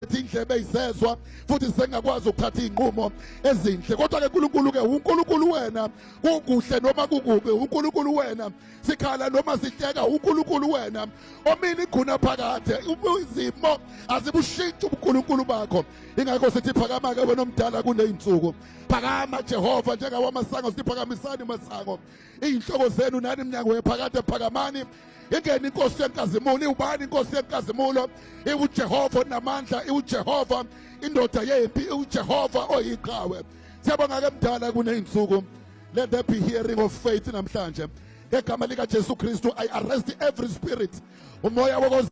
Indlebe izezwa futhi sengakwazi ukuthatha izinqumo ezinhle. Kodwa ke uNkulunkulu ke uNkulunkulu wena, kukuhle noma kukubi, uNkulunkulu wena, sikhala noma sihleka, uNkulunkulu wena omini iguna phakade. Izimo azibushintshi ubuNkulunkulu bakho. Ingakho sithi phakama ke wena omdala kuleyinsuku, phakama Jehova njengawamasango, siphakamisani masango iy'nhloko zenu nani mnyango wephakade, phakamani ingene inkosi yenkazimulo. Iwubani inkosi yenkazimulo? IwuJehova onamandla, iwuJehova indoda yempi, iwuJehova oyiqhawe. Siyabonga ke mdala kuney'nsuku. Let there be hearing of faith namhlanje ngegama likaJesu Kristu. I arrest every spirit, umoya wokoz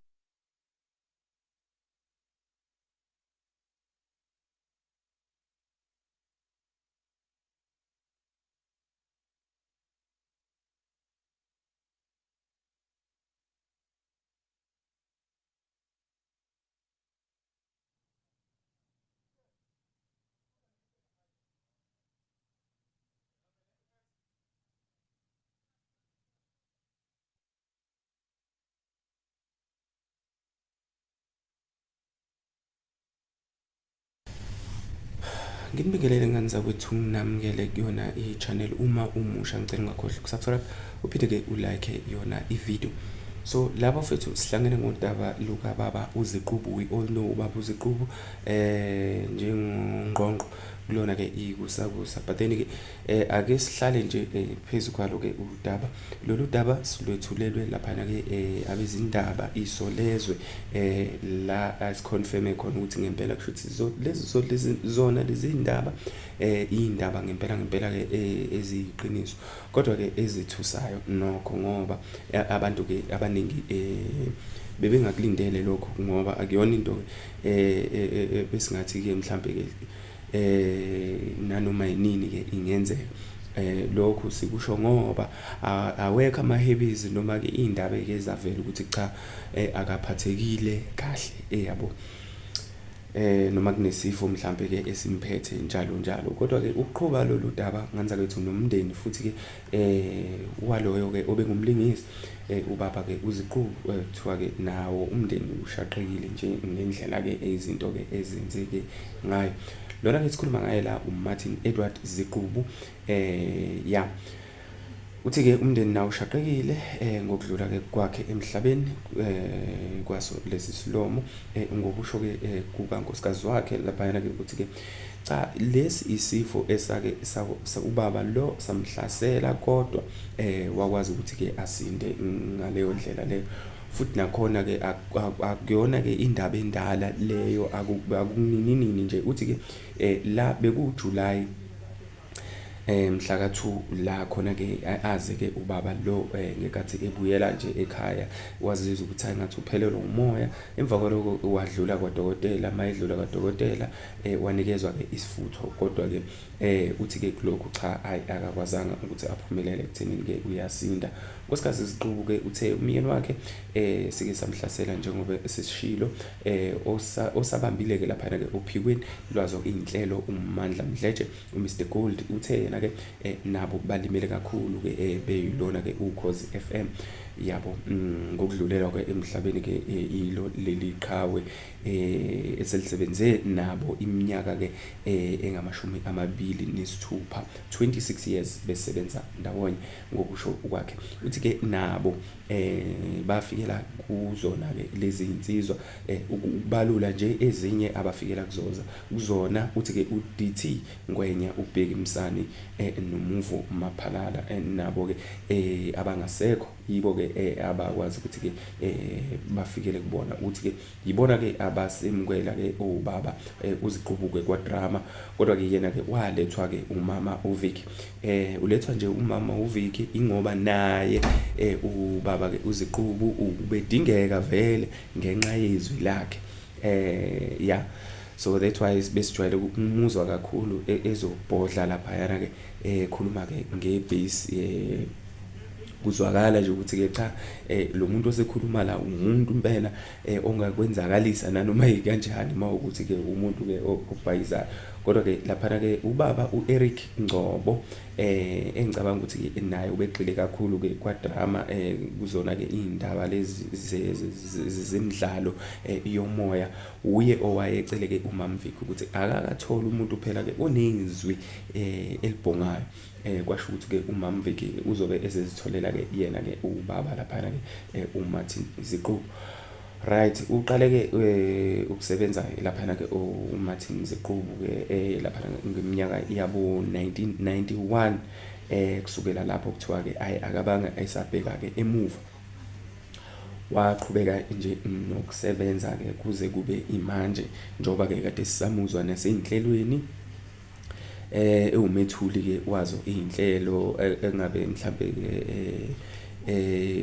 Nginibingelele ngane zakwethu, nginamukele kuyona i-channel. Uma umusha, ngicela ungakhohlwa ukusubscribe, uphinde-ke ulike yona i-video. So laba fethu sihlangene ngodaba lukababa uZiqubu. We all know ubaba uZiqubu njengongqongqo kulona-ke ikusakusa, but then-ke ake sihlale nje phezu kwalo-ke udaba. Lolu daba silwethulelwe laphana-ke abezindaba Isolezwe, la asiconfirme khona ukuthi ngempela kusho ukuthi lezi zona lezi ndaba iy'ndaba ngempela ngempela-ke eziyiqiniso, kodwa-ke ezithusayo nokho, ngoba abantu-ke abaningi bebengakulindele lokho, ngoba akuyona into besingathi-ke mhlampe-ke nanoma yinini-ke ingenzeka. Lokhu sikusho ngoba awekho amahebezi noma-ke iy'ndaba-ke ezavela ukuthi cha, akaphathekile kahle, yabo, noma kunesifo mhlampe-ke esimphethe njalo njalo. Kodwa-ke ukuqhuba lolu daba ngane zakwethu, nomndeni futhi-ke waloyo-ke obengumlingisi, ubaba-ke uZiqubu, kuthiwa-ke nawo umndeni ushaqekile nje ngendlela-ke izinto-ke ezenzeke ngayo. Lona-ke sikhuluma ngaye la uMartin Edward Ziqubu. Ya, uthi-ke umndeni nawo ushaqekile ngokudlula-ke kwakhe emhlabeni kwaso lesi silomo, ngokusho-ke kukankosikazi wakhe laphayana-ke. Uthi-ke cha, lesi isifo esake ubaba lo samhlasela, kodwa wakwazi ukuthi-ke asinde ngaleyo ndlela leyo. Futhi nakhona-ke akuyona-ke indaba endala leyo, akuninini nje. Uthi-ke la bekuwuJuly mhla ka-2 la khona-ke aze-ke ubaba lo, ngenkathi ebuyela nje ekhaya wazizwa ukuthi hhayi, ngathi uphelelwa umoya. Emva kwaloko wadlula kwadokotela. Uma edlula kwadokotela, wanikezwa-ke isifutho, kodwa-ke uthi-ke kulokhu cha, hhayi, akakwazanga ukuthi aphumelele ekuthenini-ke uyasinda. Unkosikazi Ziqubu-ke uthe umyeni wakhe sike samhlasela njengoba sesishilo, osabambile-ke laphana-ke ophikweni lwazo iy'nhlelo uMandla Mdletshe, uMr Gold, uthe yena-ke nabo balimele kakhulu-ke beyilona-ke Ukhozi FM yabo ngokudlulelwa-ke emhlabeni-ke ilo leli qhawe eselisebenze nabo iminyaka-ke engamashumi amabili nesithupha, 26 years besebenza ndawonye ngokusho kwakhe. Uthi-ke nabo bafikela kuzona-ke lezi nsizwa, ukubalula nje ezinye abafikela kuzoza kuzona, uthi-ke u-DT Ngwenya, uBheki Msani, noMuvo Maphalala, nabo-ke abangasekho, yibo-ke abakwazi ukuthi-ke bafikele kubona. Uthi-ke yibona-ke abasemukela-ke obaba uZiqubu-ke kwaDrama, kodwa-ke yena-ke walethwa-ke umama uVicky. Ulethwa nje umama uVicky ingoba naye ubaba-ke uZiqubu ubedingeka vele ngenxa yezwi lakhe. Yeah, so that's why besijwayele ukumuzwa kakhulu ezobhodla laphayana-ke, ekhuluma-ke nge-bass, kuzwakala nje ukuthi-ke cha, lo muntu osekhuluma la umuntu impela ongakwenzakalisa nanoma yikanjani uma ukuthi-ke umuntu-ke obhayizayo. Kodwa-ke laphana-ke ubaba u-Eric Ngcobo. Engicabanga ukuthi ke naye ubegxile kakhulu ke kwa-drama kuzona ke iy'ndaba lezi zemidlalo yomoya. Wuye owayecele ke uMamVicky ukuthi akakatholi umuntu phela ke onezwi elibhongayo. Kwasho ukuthi ke uMamVicky uzobe ezezitholela ke yena ke ubaba laphana ke uMartin Ziqubu. Right, uqale ke ukusebenza laphana ke uMartin Ziqubu ke laphana ngeminyaka yabo 1991. Kusukela lapho kuthiwa ke ayi akabanga esabheka ke emuva, waqhubeka nje nokusebenza ke kuze kube imanje, njengoba ke kade sisamuzwa nasey'nhlelweni ewumethuli ke wazo iy'nhlelo engabe mhlambe ke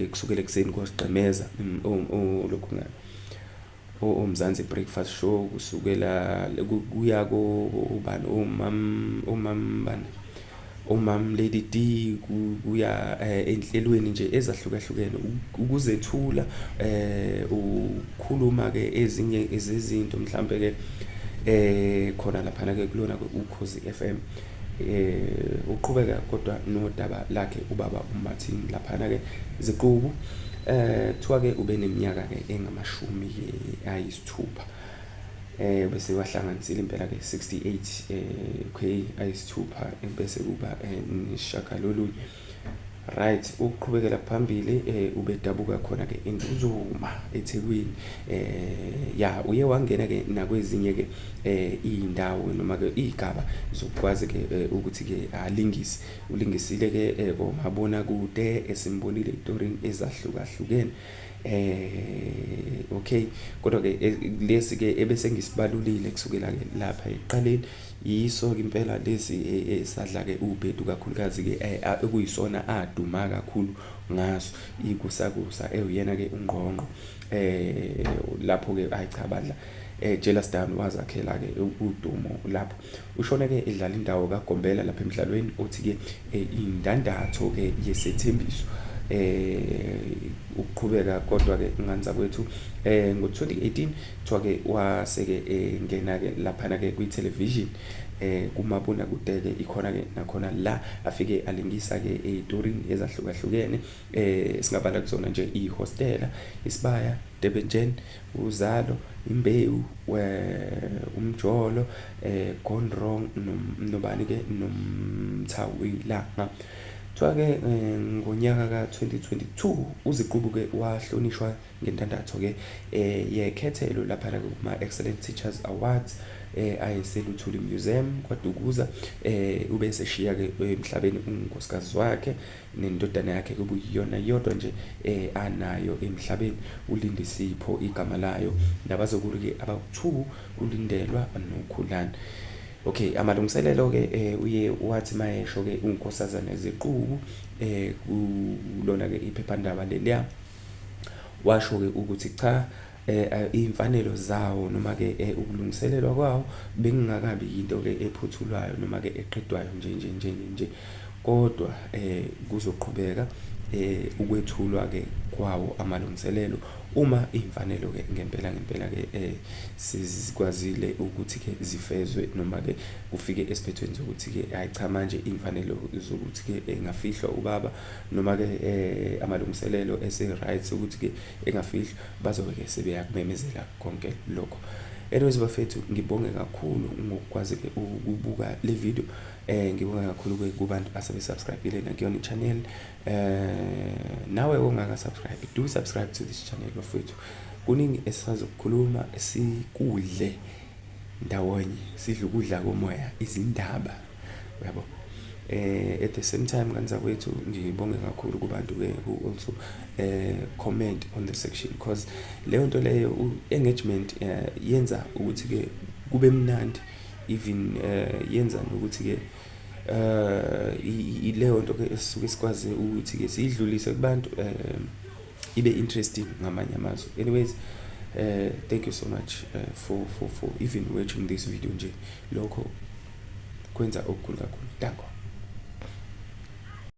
kusukela ekuseni kosigqemeza lokhu ngani oMzansi Breakfast Show, kusukela kuya kobani omam bani omam Lady D, kuya enhlelweni nje ezahlukahlukene, ukuzethula ukukhuluma ke ezinye izinto mhlambe ke khona laphana ke kulona ke Ukhozi FM. Uqhubeka kodwa nodaba lakhe ubaba uMartin laphana ke Ziqubu. Kuthiwa ke ube neminyaka ke engamashumi ke ayisithupha, bese wahlanganisile impela ke 68, okay, ayisithupha bese kuba nesishagalolunye. Right, ukuqhubekela phambili, ubedabuka khona ke eNtuzuma eThekwini. Ya, uye wangena ke nakwezinye ke iy'ndawo noma ke iy'gaba zokukwazi ke ukuthi ke alingise. Ulingisile ke komabonakude, esimbonile ey'torini ezahlukahlukene. Okay, kodwa ke lesi ke ebese ngisibalulile kusukela ke lapha ekuqaleni, yiso ke impela lesi esadla ke ubhedu kakhulukazi ke, ekuyisona aduma kakhulu ngaso, Ikusakusa, ewuyena ke uNgqongqo. Lapho ke hayi cha bandla, jealous down, wazakhela ke udumo lapho. Ushone ke edlala indawo kaGombela lapha emdlalweni othi ke Indandatho ke Yesethembiso. Ukuqhubeka kodwa ke nganza kwethu, ngo-2018 kuthiwa ke wase-ke engena ke laphana ke kwi-television, kumabonakude ke, ikhona ke nakhona la afike alingisa ke ey'torini ezahlukahlukene, singabala kuzona nje iHostela, Isibaya, Durban Gen, Uzalo, Imbewu, Umjolo, Gone Wrong, nobani ke noMthawilanga. Kuthiwa ke ngonyaka ka-2022 uZiqubu ke wahlonishwa ngendandatho ke yekhethelo laphana kuma-Excellent Teachers Awards ayeseLuthuli Museum KwaDukuza. Ube eseshiya ke emhlabeni unkosikazi wakhe nendodana yakhe okuyiyona yodwa nje anayo emhlabeni, uLindisipho igama layo, nabazukulu ke abawu-2, uLindelwa noKhulani. Okay, amalungiselelo ke uye wathi mayesho ke uNkosazana Ziqubu kulona ke iphephandaba leliya, washo ke ukuthi cha, iy'mfanelo zawo noma ke ukulungiselelwa kwawo bekungakabi yinto ke ephuthulwayo noma ke eqedwayo nje nje nje nje, kodwa kuzoqhubeka ukwethulwa ke kwawo amalungiselelo uma iy'mfanelo ke ngempela ngempela ke sikwazile ukuthi ke zifezwe noma ke kufike esiphethweni sokuthi ke hayi cha, manje iy'mfanelo zokuthi ke engafihlwa ubaba noma ke amalungiselelo ese-right ukuthi ke engafihlwa, bazobe ke sebeyakumemezela konke lokho. Anyways bafethu, ngibonge kakhulu ngokukwazi ke ukubuka le video. Ngibonge kakhulu ke kubantu asebe-subscribe-ile nakuyona i-channel. Nawe ongaka subscribe, do subscribe to this channel bafethu. Kuningi esisazokukhuluma, sikudle ndawonye, sidle ukudla komoya, izindaba, uyabo. At the same time kanza kwethu, ngibonge kakhulu kubantu ke who also comment on the section, because leyo nto leyo, engagement, yenza ukuthi ke kube mnandi, even yenza nokuthi ke leyo nto ke esisuke sikwazi ukuthi ke siyidlulise kubantu ibe interesting ngamanye amazwi. Anyways, thank you so much for even watching this video nje, lokho kwenza okukhulu kakhulu. Danko.